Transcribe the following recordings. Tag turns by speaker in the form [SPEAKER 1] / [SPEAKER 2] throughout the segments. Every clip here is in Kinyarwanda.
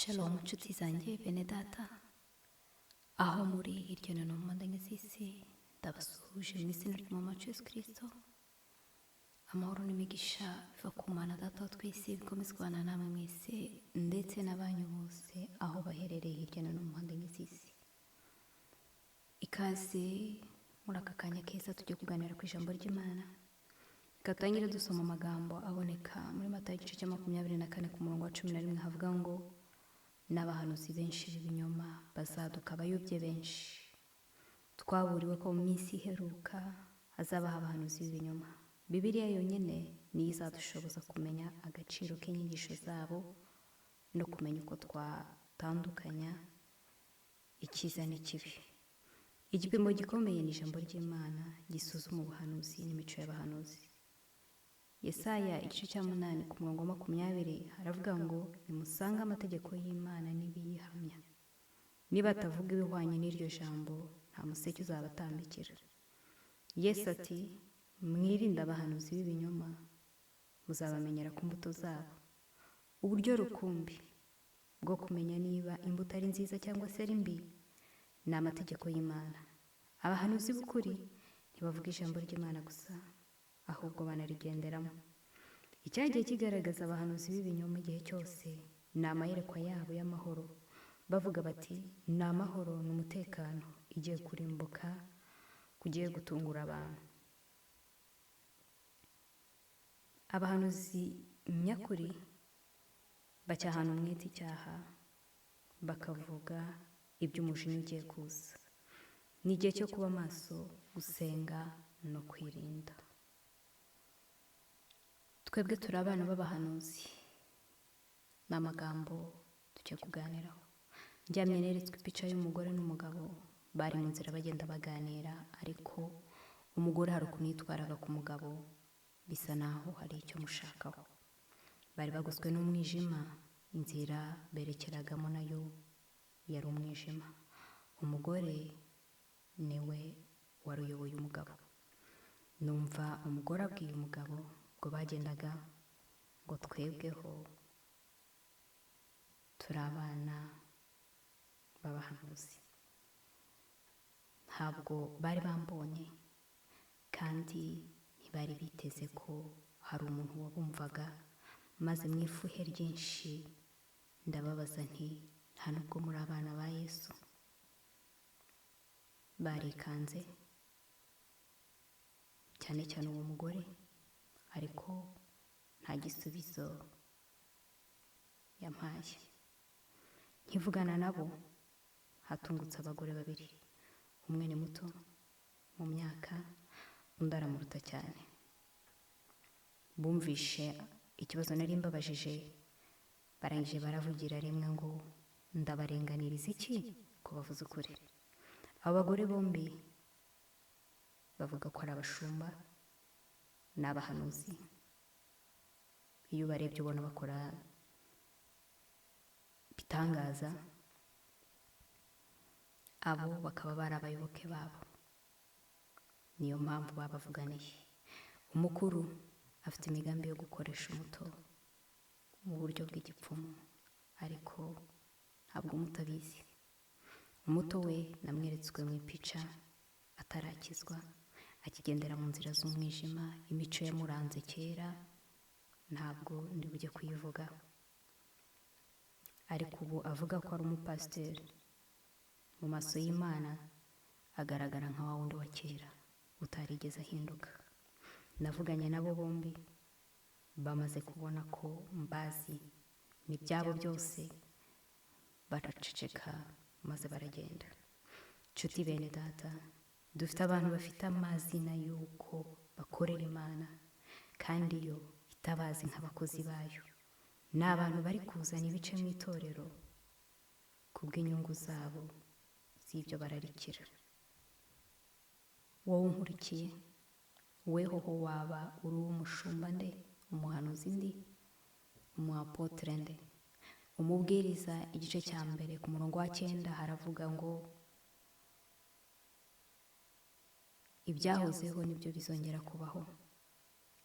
[SPEAKER 1] Shalom nshuti zanjye, bene data, aho muri hirya no hino mu mpande z'isi, ndabasuhuje mu izina ry'Umwami wacu Yesu Kirisito. Amahoro n'imigisha biva ku Mana Data wa twese bikomeze kubana namwe mwese ndetse n'abanyu bose aho baherereye hirya no hino mu mpande z'isi. Ikaze muri aka kanya keza tujya kuganira ku ijambo ry'Imana. Reka dutangire dusoma amagambo aboneka muri Matayo igice cya 24 ku murongo wa 11, havuga ngo: "N'abahanuzi benshi b'ibinyoma bazaduka bayobye benshi." Twaburiwe ko mu minsi iheruka hazabaho abahanuzi b'ibinyoma. Bibiliya yonyine niyo izadushoboza kumenya agaciro k'inyigisho zabo no kumenya uko twatandukanya icyiza n'ikibi. Igipimo gikomeye ni ijambo ry'Imana gisuzuma ubuhanuzi n'imico y'abahanuzi. Yesaya igice cya 8 ku murongo wa 20 haravuga ngo: "Nimusange amategeko y'Imana n'ibiyihamya, niba atavuga ibihwanye n'iryo jambo, nta museke uzabatambikira." Yesu ati: "Mwirinde abahanuzi b'ibinyoma, muzabamenyera ku mbuto zabo." Uburyo rukumbi bwo kumenya niba imbuto ari nziza cyangwa se ari mbi ni amategeko y'Imana. Abahanuzi b'ukuri ntibavuga ijambo ry'Imana gusa, ahubwo banarigenderamo. Icyagiye kigaragaza abahanuzi b'ibinyoma igihe cyose ni amayerekwa yabo y'amahoro, bavuga bati: "Ni amahoro, ni umutekano," igiye kurimbuka kugiye gutungura abantu. Abahanuzi nyakuri bacyahana umwete icyaha, bakavuga iby'umujinya ugiye kuza. Ni igihe cyo kuba maso, gusenga no kwirinda. Twebwe turi abana b'abahanuzi, ni amagambo tujya kuganiraho. Ndyamye neretswe ipica y'umugore n'umugabo bari mu nzira bagenda baganira, ariko umugore hari ukuntu yitwaraga ku mugabo bisa naho hari icyo mushakaho. Bari bagoswe n'umwijima, inzira berekeragamo nayo yari umwijima. Umugore niwe wari uyoboye umugabo. Numva umugore abwiye umugabo ubwo bagendaga ngo: "Twebweho turi abana b'abahanuzi." Ntabwo bari bambonye kandi ntibari biteze ko hari umuntu wabumvaga, maze mu ifuhe ryinshi ndababaza nti: "Nta nubwo muri abana ba Yesu?" Barikanze cyane cyane uwo mugore, ariko nta gisubizo yampaye. Nkivugana nabo hatungutse abagore babiri, umwe ni muto mu myaka, undi aramuruta cyane. Bumvishe ikibazo nari mbabajije, barangije baravugira rimwe ngo: "Ndabarenganiriza iki ko bavuze ukuri?" Abo bagore bombi bavuga ko ari abashumba n'abahanuzi. Iyo ubarebye ubona bakora ibitangaza, abo bakaba bari abayoboke babo, niyo mpamvu babavuganiye. Umukuru afite imigambi yo gukoresha umuto mu buryo bw'igipfumu, ariko ntabwo umuto abizi. Umuto we namweretswe mu ipica atarakizwa, akigendera mu nzira z'umwijima. Imico yamuranze kera ntabwo ndi bujye kuyivuga, ariko ubu avuga ko ari umupasiteri. Mu maso y'Imana agaragara nka wa wundi wa kera utarigeze ahinduka. Navuganye nabo bombi bamaze kubona ko mbazi n'ibyabo byose, baraceceka maze baragenda. Nshuti bene data, dufite abantu bafite amazina y'uko bakorera Imana kandi yo itabazi nk'abakozi bayo. Ni abantu bari kuzana ibice mu itorero kubw'inyungu zabo z'ibyo bararikira. Wowe unkurikiye, wehoho waba uri uw'umushumba nde, umuhanuzi ndi, umuapotre nde? Umubwiriza igice cya 1 ku murongo wa 9 haravuga ngo: "Ibyahozeho nibyo bizongera kubaho,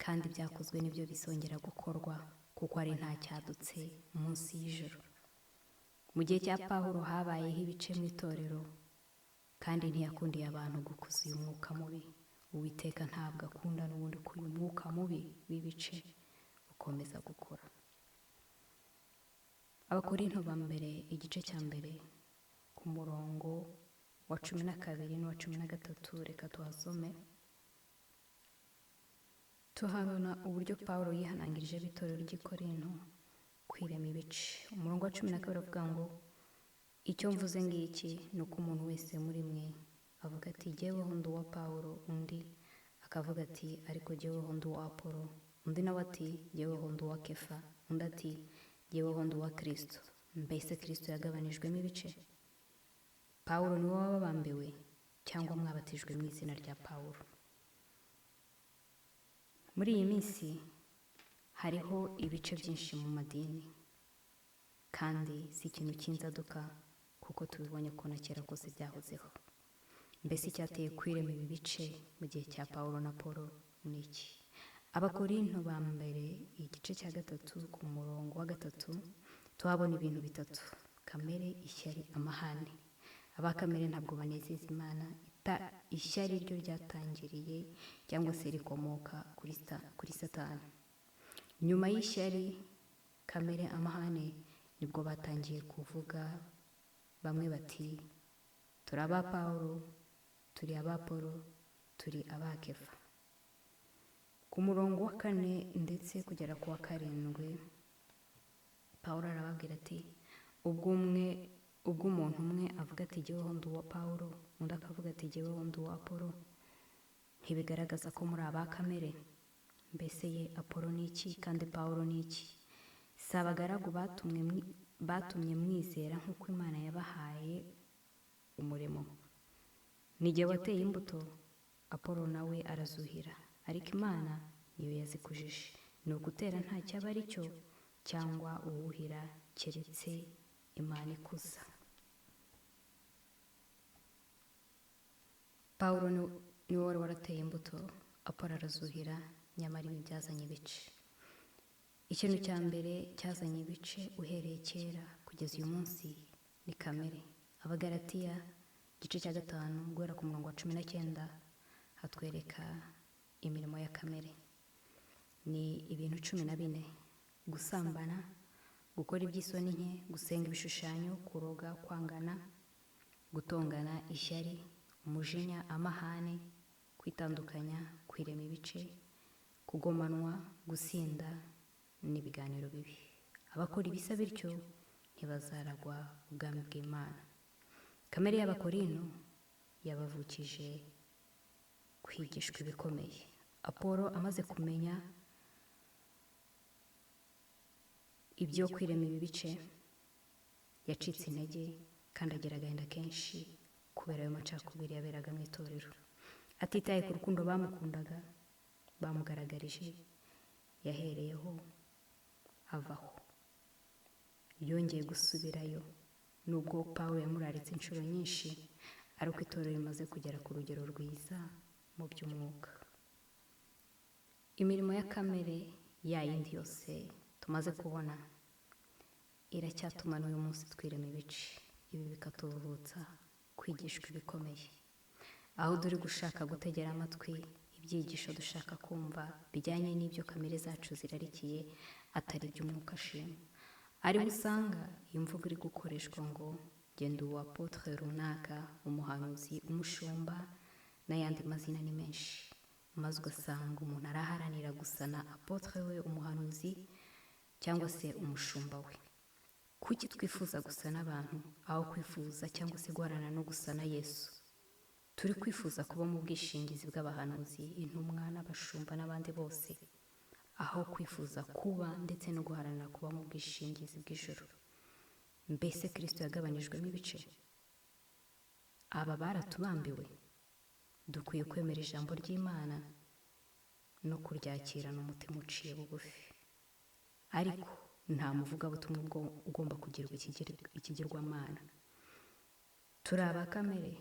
[SPEAKER 1] kandi ibyakozwe nibyo bizongera gukorwa, kuko ari nta cyadutse munsi y'ijuru." Mu gihe cya Pawulo habayeho ibice mu itorero, kandi ntiyakundiye abantu gukuza uyu mwuka mubi. Uwiteka ntabwo akunda n'ubundi ko uyu mwuka mubi w'ibice ukomeza gukura. Abakorinto ba mbere igice cya mbere ku murongo wa 12 n'uwa 13, reka tuhasome. Tuhabona uburyo Pawulo yihanangirije b'itorero ry'i Korinto kwirema ibice. Umurongo wa 12 avuga ngo: icyo mvuze ngiki ni uko umuntu wese muri mwe avuga ati jyeweho ndi uwa Pawulo, undi akavuga ati ariko jyeweho ndi uwa Apolo, undi nawe ati jyeweho ndi uwa Kefa, undi ati jyeweho ndi uwa Kristo. Mbese Kristo yagabanijwemo ibice? Pawulo niwe wababambiwe, cyangwa mwabatijwe mu izina rya Pawulo? Muri iyi minsi hariho ibice byinshi mu madini, kandi si ikintu cy'inzaduka kuko tubibonye ko na kera kose byahozeho. Mbese icyateye kwirema ibi bice mu gihe cya Pawulo na Polo ni iki? Abakorinto ba mbere igice cya 3 ku murongo wa 3 tuhabona ibintu bitatu: kamere, ishyari, amahane. Abakamere ntabwo banezeza Imana. Ishyari ryo ryatangiriye cyangwa se rikomoka kuri Satani. Nyuma y'ishyari, kamere, amahane, nibwo batangiye kuvuga bamwe bati turi aba Pawulo, turi aba Polo, turi aba Kefa. Ku murongo wa 4 ndetse kugera ku wa 7, Pawulo arababwira ati ubwo umuntu umwe avuga ati jyeweho ndi uwa Pawulo, undi akavuga ati jyeweho ndi uwa Apolo, ntibigaragaza ko muri aba kamere? Mbese ye Apolo ni iki kandi Pawulo ni iki? Si abagaragu batumye mwizera nk'uko Imana yabahaye umurimo? Ni jye wateye imbuto, Apolo nawe arazuhira, ariko Imana niyo yazikujije. Ni ugutera ntacyo aba ari cyo cyangwa uwuhira, keretse Imana ikuza. Pawulo niwe wari warateye imbuto, Apolo arazuhira, nyamara ibi byazanye ibice. Ikintu cya mbere cyazanye ibice uhereye kera kugeza uyu munsi ni kamere. Abagalatiya igice cya 5 guhera ku murongo wa 19 hatwereka imirimo ya kamere. Ni ibintu 14: gusambana, gukora iby'isoni nke, gusenga ibishushanyo, kuroga, kwangana, gutongana, ishyari, umujinya, amahane, kwitandukanya, kwirema ibice, kugomanwa, gusinda n'ibiganiro bibi. Abakora ibisa bityo ntibazaragwa ubwami bw'Imana. Kamere y'Abakorinto yabavukije kwigishwa ibikomeye. Apolo amaze kumenya ibyo kwirema ibi bice, yacitse intege kandi agira agahinda kenshi kubera ayo macakubiri yaberaga mu itorero. Atitaye ku rukundo bamukundaga, bamugaragarije, yahereyeho avaho. Yongeye gusubirayo nubwo Pawulo yamuraritse inshuro nyinshi, ariko itorero rimaze kugera ku rugero rwiza mu by'umwuka. Imirimo ya kamere ya yindi yose tumaze kubona iracyatuma n'uyu munsi twirema ibice. Ibi bikatuvutsa kwigishwa ibikomeye. Aho duri gushaka gutegera amatwi ibyigisho dushaka kumva bijyanye n'ibyo kamere zacu zirarikiye, atari iby'umwuka ashima. Ariho usanga imvugo iri gukoreshwa ngo genda uwa apotre runaka, umuhanuzi, umushumba n'ayandi mazina ni menshi. Maze ugasanga umuntu araharanira gusa na apotre we, umuhanuzi cyangwa se umushumba we. Kuki twifuza gusa n'abantu aho kwifuza cyangwa se guharanira no gusa na Yesu? Turi kwifuza kuba mu bwishingizi bw'abahanuzi, intumwa n'abashumba n'abandi bose, aho kwifuza kuba ndetse no guharanira kuba mu bwishingizi bw'ijuru. Mbese Kristo yagabanijwemo ibice? Aba baratubambiwe. Dukwiye kwemera ijambo ry'Imana no kuryakirana umutima uciye bugufi. Ariko nta muvugabutumwa ugomba kugirwa ikigirwamana. Turi abakamere,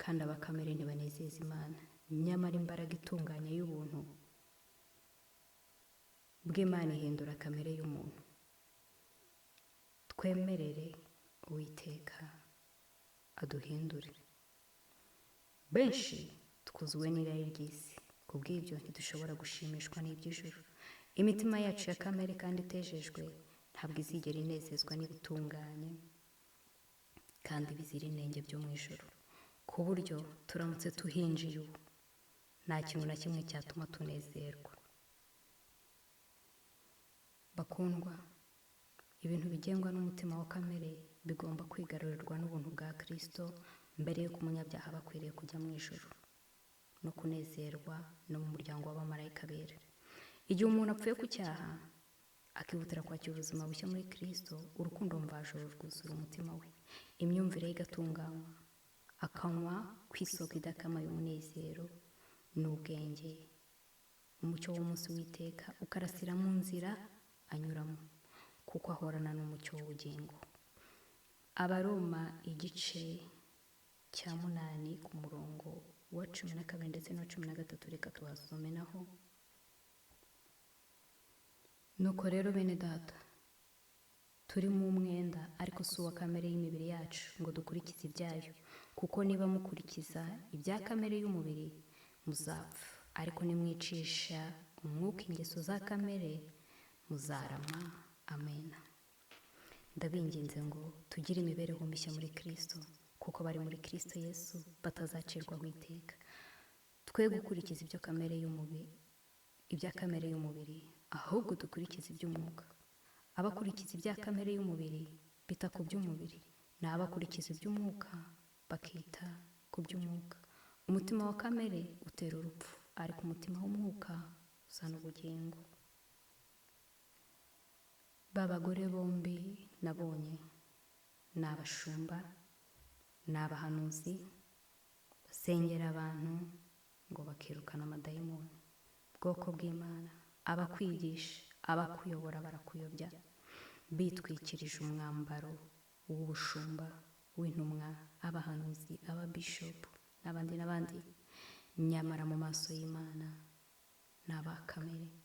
[SPEAKER 1] kandi abakamere ntibanezeza Imana. Nyamara imbaraga itunganya y'ubuntu bw'Imana ihindura kamere y'umuntu. Twemerere Uwiteka aduhindure. Benshi twuzuwe n'irari ry'isi, kubw'ibyo ntidushobora gushimishwa n'iby'ijuru. Imitima yacu ya kamere kandi itejejwe ntabwo izigera inezezwa n'ibitunganye kandi bizira inenge byo mu ijuru, ku buryo turamutse tuhinjiye ubu nta kintu na kimwe cyatuma tunezerwa. Bakundwa, ibintu bigengwa n'umutima wa kamere bigomba kwigarurirwa n'ubuntu bwa Kristo mbere y'uko umunyabyaha aba akwiriye kujya mu ijuru no kunezerwa no mu muryango w'abamarayika bera. Igihe umuntu apfuye ku cyaha akihutira kwakira ubuzima bushya muri Kristo, urukundo mvajuru rwuzura umutima we, imyumvire ye igatunganywa, akanywa ku isoko idakama y'umunezero n'ubwenge. Umucyo w'umunsi w'iteka ukarasira mu nzira anyuramo, kuko ahorana n'umucyo w'ubugingo. Abaroma igice cya 8 ku murongo wa 12 ndetse n'uwa 13, reka tuhasome naho. Nuko rero bene data, turi mu mwenda ariko si uwa kamere y'imibiri yacu ngo dukurikize ibyayo, kuko niba mukurikiza ibya kamere y'umubiri muzapfa, ariko nimwicisha umwuka ingeso za kamere muzarama. Amen. Ndabinginze ngo tugire imibereho mishya muri Kristo, kuko bari muri Kristo Yesu batazacirwaho iteka. Twe gukurikiza ibyo kamere y'umubiri, ibya kamere y'umubiri, ahubwo dukurikize iby'umwuka. Abakurikiza ibya kamere y'umubiri bita ku by'umubiri, n'abakurikiza iby'umwuka bakita ku by'umwuka. Umutima wa kamere utera urupfu, ariko umutima w'umwuka uzana ubugingo. Ba bagore bombi nabonye ni abashumba, ni abahanuzi, basengera abantu ngo bakirukana amadayimoni. Bwoko bw'Imana, abakwigisha, abakuyobora barakuyobya, bitwikirije umwambaro w'ubushumba, w'intumwa, abahanuzi, ababishopu n'abandi n'abandi, nyamara mu maso y'Imana ni abakamere.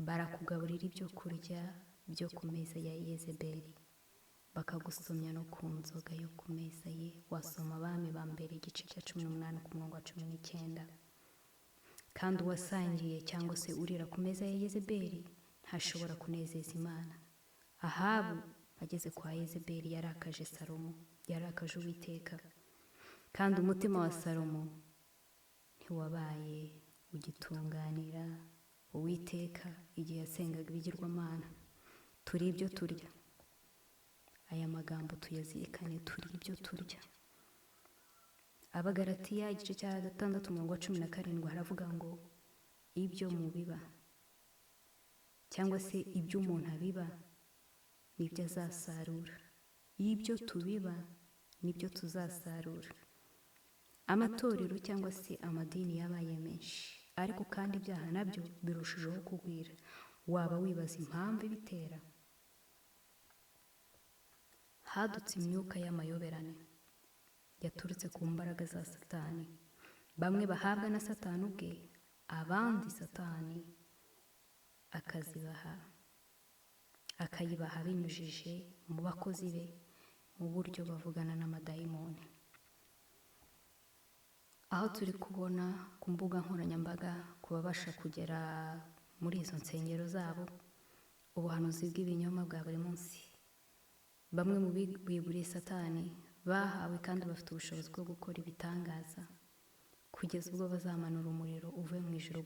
[SPEAKER 1] Barakugaburira ibyo kurya byo ku meza ya Yezebeli, bakagusomya no ku nzoga yo ku meza ye. Wasoma Abami ba mbere igice cya 18 ku murongo wa 19. Kandi uwasangiye cyangwa se urira ku meza ya Yezebeli ntashobora kunezeza Imana. Ahabu ageze kwa Yezebeli yarakaje Salomo, yarakaje Uwiteka, kandi umutima wa Salomo ntiwabaye ugitunganira Uwiteka igihe yasengaga ibigirwamana. Turi ibyo turya. Aya magambo tuyazirikane, turi ibyo turya. Abagalatiya igice cya 6 umurongo wa 17 haravuga ngo ibyo mubiba cyangwa se ibyo umuntu abiba nibyo azasarura. Ibyo tubiba nibyo tuzasarura. Amatorero cyangwa se amadini yabaye menshi, ariko kandi ibyaha nabyo birushijeho kugwira. Waba wibaza impamvu ibitera? Hadutse imyuka y'amayoberane yaturutse ku mbaraga za Satani. Bamwe bahabwa na Satani ubwe, abandi Satani akazibaha, akayibaha binyujije mu bakozi be mu buryo bavugana n'amadayimoni. Aho turi kubona ku mbuga nkoranyambaga, ku babasha kugera muri izo nsengero zabo, ubuhanuzi bw'ibinyoma bwa buri munsi. Bamwe mu biguriye Satani bahawe kandi bafite ubushobozi bwo gukora ibitangaza, kugeza ubwo bazamanura umuriro uvuye mu ijuru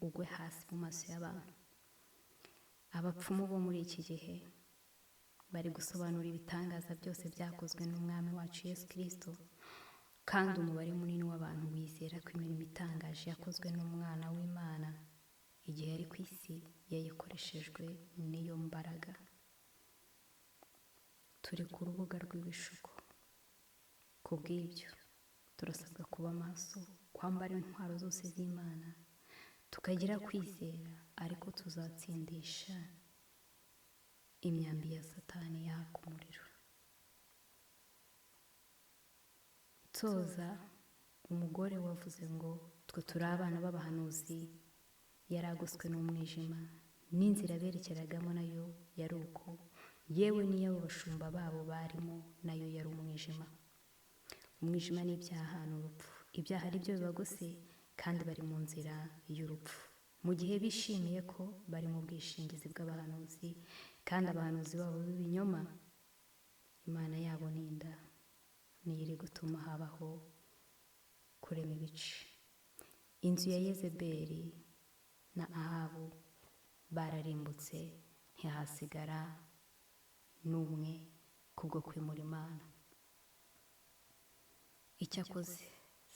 [SPEAKER 1] ugwe hasi mu maso y'abantu. Abapfumu bo muri iki gihe bari gusobanura ibitangaza byose byakozwe n'Umwami wacu Yesu Kristo, kandi umubare munini w'abantu wizera ko imirimo itangaje yakozwe n'Umwana w'Imana igihe yari ku isi yayikoreshejwe n'iyo mbaraga. Turi ku rubuga rw'ibishuko. Kubw'ibyo turasabwa kuba maso, kwambara intwaro zose z'Imana, tukagira kwizera, ariko tuzatsindisha imyambi ya Satani yaka umuriro. Nsoza, umugore wavuze ngo twe turi abana b'abahanuzi yaragoswe n'umwijima, n'inzira berekeragamo nayo yari uko. Yewe n'iy'abo bashumba babo barimo nayo yari umwijima. Umwijima n'ibyaha ni urupfu. Ibyaha ari byo bibagose kandi bari mu nzira y'urupfu. Mu gihe bishimiye ko bari mu bwishingizi bw'abahanuzi kandi abahanuzi babo b'ibinyoma, Imana yabo ni inda, niyo iri gutuma habaho kurema ibice. Inzu ya Yezebeli na Ahabu bararimbutse, ntihasigara n'umwe kubwo kwimura Imana. Icyakoze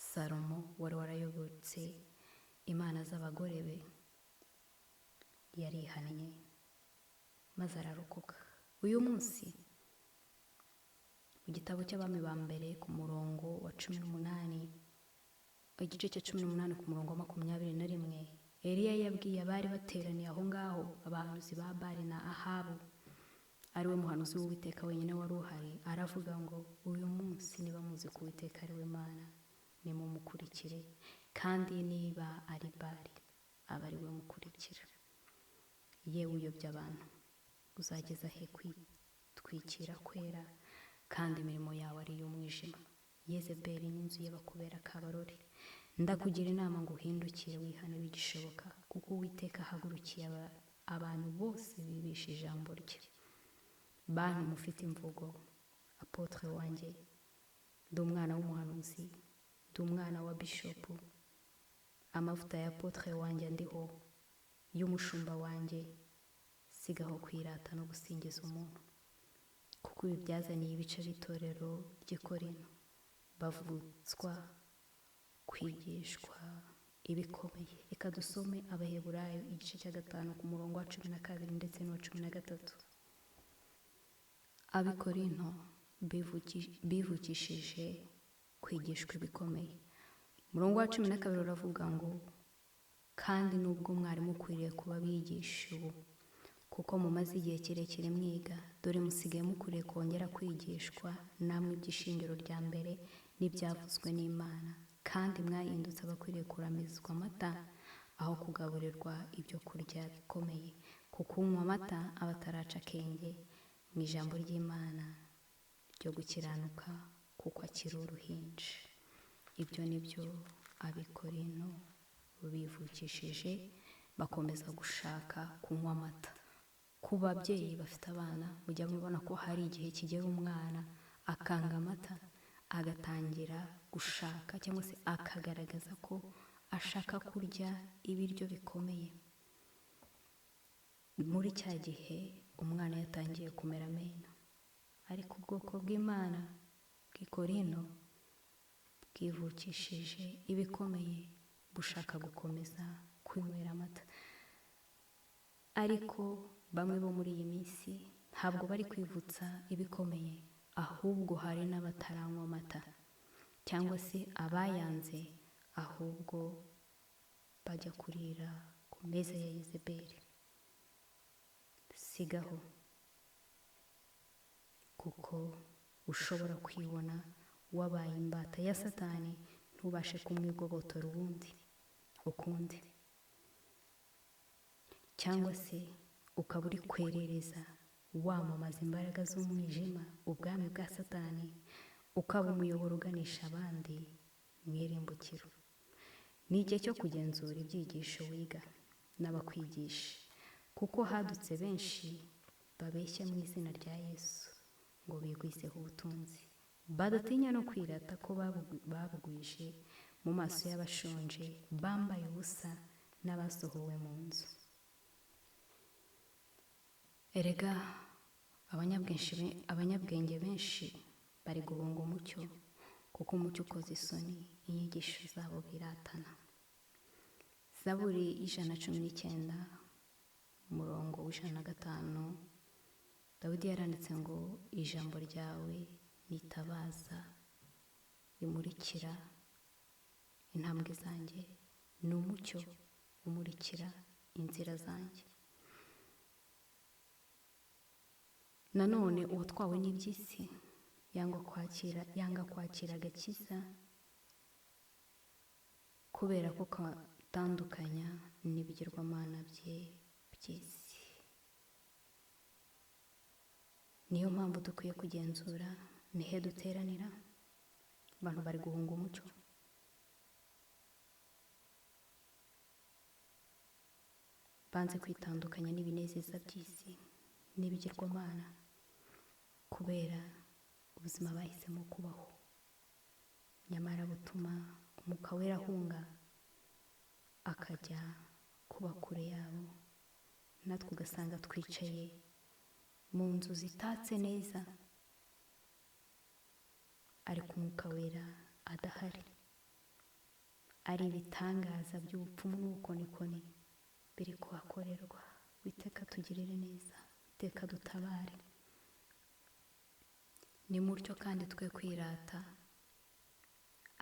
[SPEAKER 1] Salomo wari warayobotse imana z'abagore be yarihannye maze ararokoka. Uyu munsi mu gitabo cy'Abami ba mbere ku murongo wa 18, igice cya 18 ku murongo wa 21, Eliya yabwiye abari bateraniye aho ngaho, abahanuzi ba Bali na Ahabu, ariwe muhanuzi w'Uwiteka wenyine wari uhari, aravuga ngo uyu munsi niba muzi ko Uwiteka ari we Mana, nimumukurikire, kandi niba ari Bali aba ari we mukurikira. Yewe uyobya abantu, uzageza he kwitwikira kwera kandi imirimo yawe ari iy'umwijima? Yezebeli n'inzu ye bakubera akabarore. Ndakugira inama ngo uhindukire wihane bigishoboka, kuko Uwiteka ahagurukiye abantu bose bibisha ijambo rye. Bantu mufite imvugo, apotre wanjye, ndi umwana w'umuhanuzi, ndi umwana wa bishopu, amavuta ya apotre wanjye andiho, y'umushumba wanjye, sigaho kwirata no gusingiza umuntu, kuko ibi byazaniye ibice by'itorero ry'i Korinto, bavutswa kwigishwa ibikomeye. Reka dusome Abaheburayo igice cya 5 ku murongo wa 12 ndetse n'uwa 13. Ab'i Korinto bivukishije kwigishwa ibikomeye. Umurongo wa 12 uravuga ngo kandi nubwo mwari mukwiriye kuba abigisha ubu, kuko mumaze igihe kirekire mwiga, dore musigaye mukwiriye kongera kwigishwa namwe iby'ishingiro rya mbere n'ibyavuzwe n'Imana, kandi mwahindutse abakwiriye kuramizwa amata aho kugaburirwa ibyo kurya bikomeye, kuko unywa amata aba ataraca akenge mu ijambo ry'Imana ryo gukiranuka, kuko akiri uruhinja. Ibyo ni byo ab'i Korinto bivukishije, bakomeza gushaka kunywa amata. Ku babyeyi bafite abana, mujya mubona ko hari igihe kigera umwana akanga amata, agatangira gushaka cyangwa se akagaragaza ko ashaka kurya ibiryo bikomeye. Muri cya gihe umwana yatangiye kumera amenyo, ariko ubwoko bw'Imana bw'i Korinto bwivukishije ibikomeye, bushaka gukomeza kwinywera amata. Ariko bamwe bo muri iyi minsi ntabwo bari kwivutsa ibikomeye, ahubwo hari n'abataranywa amata, cyangwa se abayanze, ahubwo bajya kurira ku meza ya Yezebeli. Sigaho, kuko ushobora kwibona wabaye imbata ya Satani, ntubashe kumwigobotora ubundi ukundi, cyangwa se ukaba uri kwerereza wamamaza imbaraga z'umwijima, ubwami bwa Satani, ukaba umuyoboro uganisha abandi mu irimbukiro. Ni igihe cyo kugenzura ibyigisho wiga n'abakwigisha, kuko hadutse benshi babeshya mu izina rya Yesu ngo bigwizeho ubutunzi, badatinya no kwirata ko babugwije mu maso y'abashonje, bambaye ubusa n'abasohowe mu nzu. Erega abanyabwenge benshi bari guhunga umucyo, kuko umucyo ukoze isoni inyigisho zabo biratana. Zaburi 119 umurongo 105, Dawidi yaranditse ngo ijambo ryawe nitabaza rimurikira intambwe zanjye, ni umucyo umurikira inzira zanjye. Nanone uwatwawe n'iby'isi yanga kwakira agakiza, kubera ko katandukanya n'ibigirwamana bye by'isi. Niyo mpamvu dukwiye kugenzura nihe duteranira. Abantu bari guhunga umucyo. Banze kwitandukanya n'ibinezeza by'isi n'ibigirwamana kubera ubuzima bahisemo kubaho, nyamara butuma Umwuka Wera ahunga akajya kuba kure yabo, natwe ugasanga twicaye mu nzu zitatse neza ariko Umwuka Wera adahari, ari ibitangaza by'ubupfumu n'ubukonikoni biri kuhakorerwa. Uwiteka tugirire neza, Uwiteka dutabare. Ni mutyo kandi twe kwirata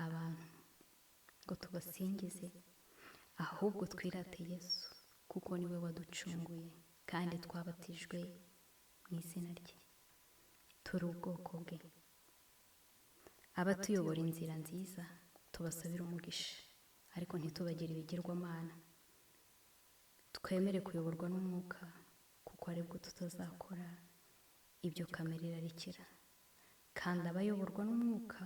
[SPEAKER 1] abantu ngo tubasingize, ahubwo twirate Yesu kuko niwe waducunguye kandi twabatijwe mu izina rye, turi ubwoko bwe. Abatuyobora inzira nziza tubasabira umugisha, ariko ntitubagire ibigirwamana. Twemere kuyoborwa n'Umwuka kuko aribwo tutazakora ibyo kamere irarikira, kandi abayoborwa n'Umwuka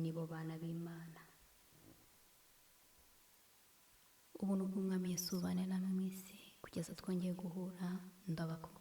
[SPEAKER 1] nibo bana b'Imana. Ubuntu bw'Umwami Yesu bubane namwe mu isi kugeza twongeye guhura, ndabakunda.